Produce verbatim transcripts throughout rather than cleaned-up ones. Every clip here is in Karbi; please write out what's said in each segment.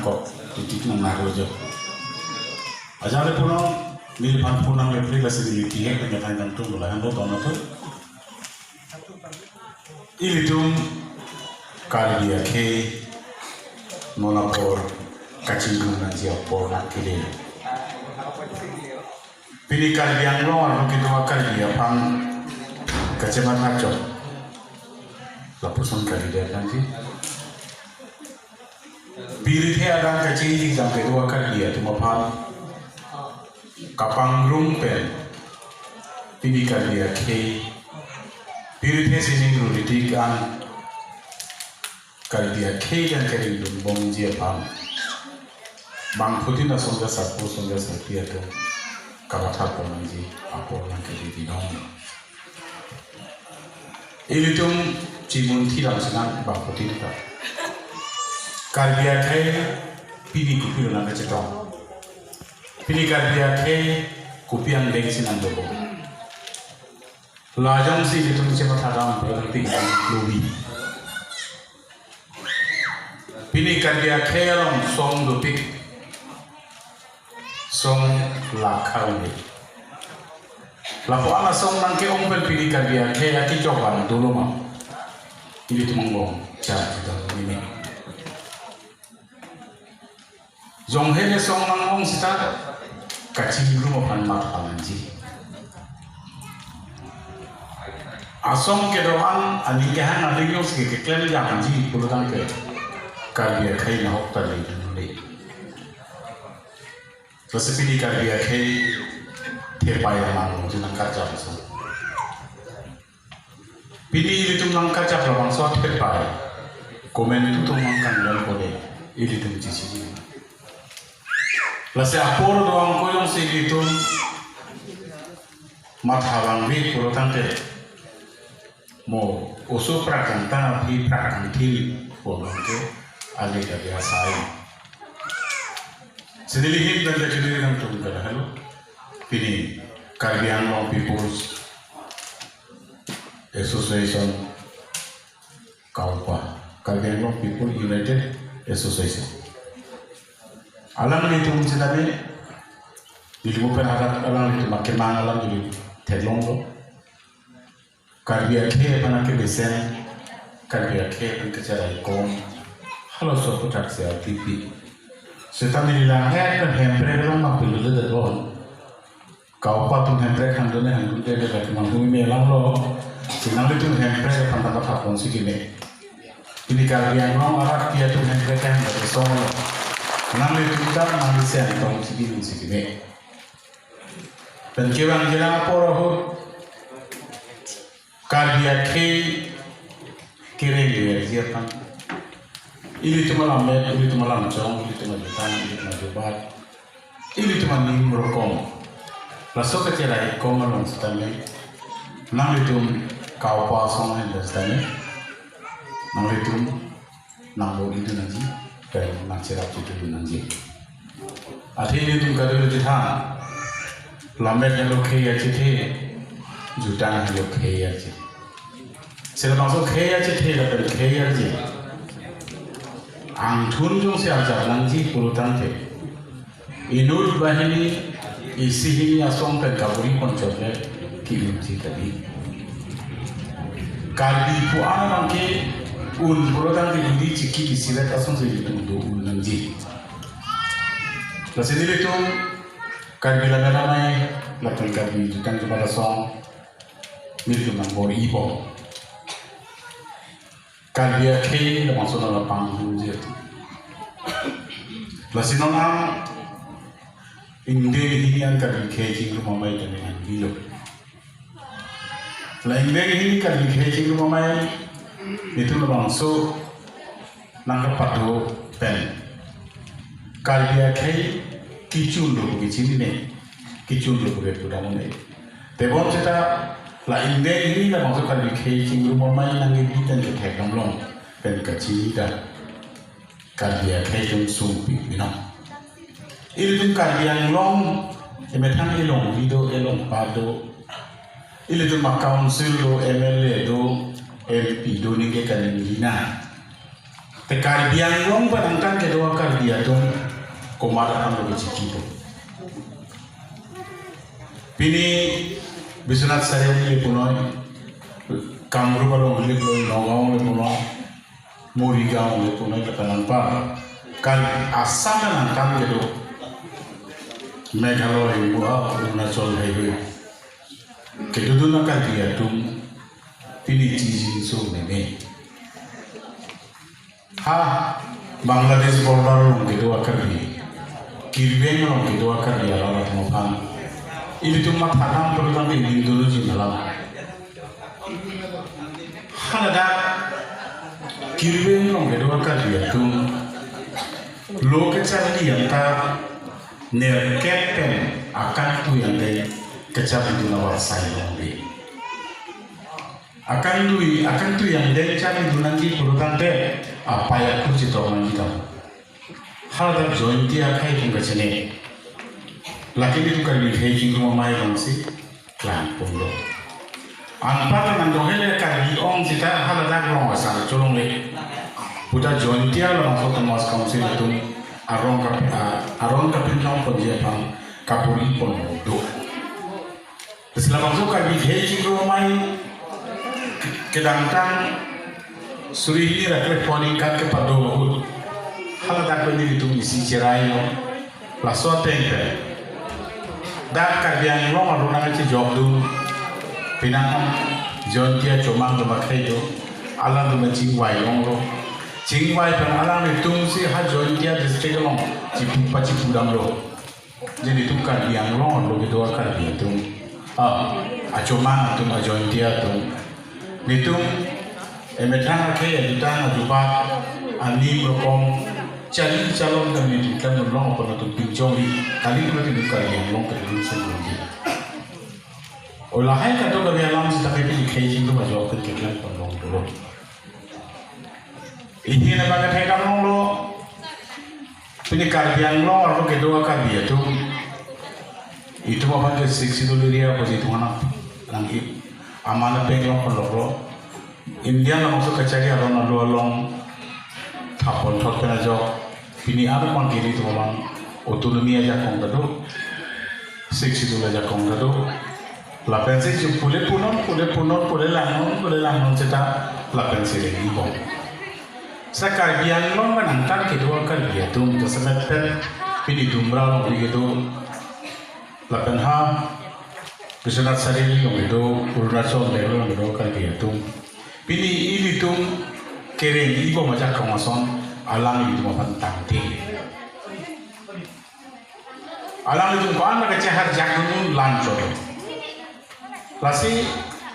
Titik nang naro jo. Ajare puno neli phan punang le pli lasi neli tihe penyataan kangtung lahan lo tono tu. Ilitum Karbi akhei non apor kachingrum nangji apor nangkele. Pini Karbi Anglong arlo kedo a-Karbi aphan kachematha chok. Lapuson kalidet nangji. Pirithe adang kachingki jam kedo a-Karbi atum aphan kapangrum pen pini Karbi akhei, pirithe sining ruritik an Karbi akhei dan kering dun bomji aphan bangphutin asong ja sapu song ja sapi atum kamatha pon nangji apor nangkele binong. Ilitum chimun thi lam sinang bangphutin ta. Karbi akhei pini kopilo nangkachetong. Pini Karbi akhei kopi angdeng si nangdobom. Lajong si ilitum chematha dam pulo tangte lobi. Pini Karbi akhei along song dopik. Song lakha unde. Lapu-an asong nangke-ong pen pini Karbi akhei akechok an dolo ma. Ilitum angbong cha chidam nini. Jonghe le song nang-ong seta kachingrum aphan matha nangji. Asong kedo-an aning kehang aling yong si keklem jangji pulo tangte Karbi akhei nahok ta le dunde. Lasi pini Karbi akhei thepai amang nangji nangkarjap asong. Pini ilitum nangkarjap labangso thepai. Komen ilitum nangkangdam kone ilitum chisi. Lasi apor do-an ko jongsi ilitum matha vangve pulo tangte. Mo oso prak kangtang aphi prak kangthil pulo tangte ale Karbi asai. Sinili hin dan kachini nangtum kada halo. Pini Karbi Anglong People's Association, KAUPA, Karbi Anglong People United Association. Alanglitum sitame, dilimu pen hadak alanglitum akemang alam dili theklonglo. Karbi akhei aphan akebesen, Karbi akhei aphan kacheraikom, halaso aphuthak si apipi. Sitame neli lang het pen Hemprek along ma pilu le dadon. KAUPA atum Hemprek hangdun ne hangdunde le dak manghumi me alam lo. Si nanglitum Hemprek aphan ta matha ponsi keme. Pini Karbi Anglong arat pi atum Hemprek hang dak song lo. Nanglitum ta nangli sen tongsi keme si keme. Pen kevang jilang apor ahut Karbi akhei kereng lerji aphan. Ilitum alammet, ilitum alamchong, ilitum ajutan, ilitum ajubat, ilitum aning rokom. Laso kacheraikom along sitame, nanglitum KAUPA asong ahin sitame, nanglitum nangbo-i dun nangji, pen nangcherap chithu dun nangji. Athe ilitum kadokave chethan, lammet helo khei achethe, jutan helo khei achethe. Sila bangso khei achethe lapen khei achethe. Angthun jongsi arjap nangji pulo tangte. Inut banghini, isi hini asong pen kaburi ponchot le ki-unji kali. Karbi pu-an abangke un pulo tangte hini chiki isi vet asong si ilitum do-un nangji. Lasi nelitum Karbi Lammet Amei lapen Karbi Jutang Jubat Asong nelitum nangbor-i bom. Karbi akhei labangso nangpangdunji. Lasi non a-ingdeng hini an Karbi khei chingrum amei tame nangbilo. La ingdeng hini Karbi khei chingrum amei nelitum labangso nangkepado pen Karbi akhei kechun lo pu kechinine, kechun lo pu kepu damne. Tebon seta la ingdeng hini labangso Karbi khei chingrum amei nangkebi pen kethek damlong pen kachini ta Karbi akhei atum sungpik binong. Ilitum Karbi Anglong emethang elongri do, elongpat do. Ilitum a-council do, M L A do, M P do, ningke kaningri nang. Te Karbi Anglong pen nangtan kedo a-Karbi atum komat aphan lo kechiki po. Pini Biswanath Chariali le punoi, Kamrup along le punoi, Nagaon le punoi, Morigaon le punoi, kata nangpa. Kan Assam nangtan kedo, Meghalaya, Arunachal highway kedodun a-Karbi atum pini chijinso meme. Ha, Bangladesh border along kedo a-Karbi, Kiribeng along kedo a-Karbi arat atum aphan ilitum mathadam pulotangte ning dolo jin alam. Haladak Kiribeng along kedo a-Karbi atum lo kecharli anta nerkep pen akangtui angdeng kecharlidun avarsai longri. Akangtui, akangtui angdeng charlidun nangji pulotangte apei aphu chetok nangji tang. Haladak Jaintia akhei atum kachene. Lake ilitum Karbi akhei chingrum amei abangsi klangponlo. Anparta nangdong hele Karbi ong seta haladak rong asar cholongle puta Jaintia Longso Autonomous Council atum arong kap-, a-, arong kapinlong ponji aphan kapuri pon do. Lasi labangso Karbi akhei chingrum amei kedamtang suri hini ra kre pon ingkan kepado ahut haladak pen ilitum isi cherailo. Laso ateng pen dak Karbi Anglong arlo nangkachejokdun penang Jaintia Chomang atum akhei do, alangtum chingvai longlo. Chingvai pen alanglitum si ha Jaintia district along chipu pachipu damlo. Je nelitum Karbi Anglong arlo kedo a-Karbi atum, ah, a-Chomang atum, a-Jaintia atum, nelitum emethang akhei, adutang, ajubat, anim rokom chari chalon kami nelitum klem longpon atum pinchongri, kali kami nelitum Karbi Anglong kedun sendun di. O lahai kadokave alam seta kami pini akhei chingrum ajok pen keklem pon long dolo. Ini na bang thekdam longlo. Pini Karbi Anglong arlo kedo a-Karbi atum, itum aphan ke Sixth Schedule area apotsi itum anak nangji aman peng longpon loklo. India labangso kachari aron alo along thap ponthot pen ajok pini arlo mang kiri itum abang autonomy ajakong ta do, Sixth Schedule ajakong ta do. Lapensi ju pule punon, pule punon, pule langnon, pule langnon seta lapensi rengji bom. Sa Karbi Anglong pen nangtan kedo a-Karbi atum jasemet pen pini Dumra along kedo, lapen ha Biswanath Chariali along kedo, Arunachal Meghalaya along kedo Karbi atum pini ilitum kerengji bom ajakong ason alanglitum aphan tangte. Alanglitum ko-an ma kacheharjakdun lan chot. Lasi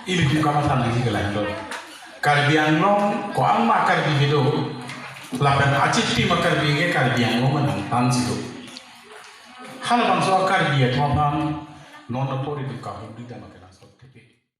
ilitum kamatha nangji ke lahenlo. Karbi Anglong ko-an ma Karbi kedo, lapen achitim a-Karbi ke Karbi Anglong pen nangtansi do. Halabangso a-Karbi atum aphan non apor itum kahumri dam a-Karbi.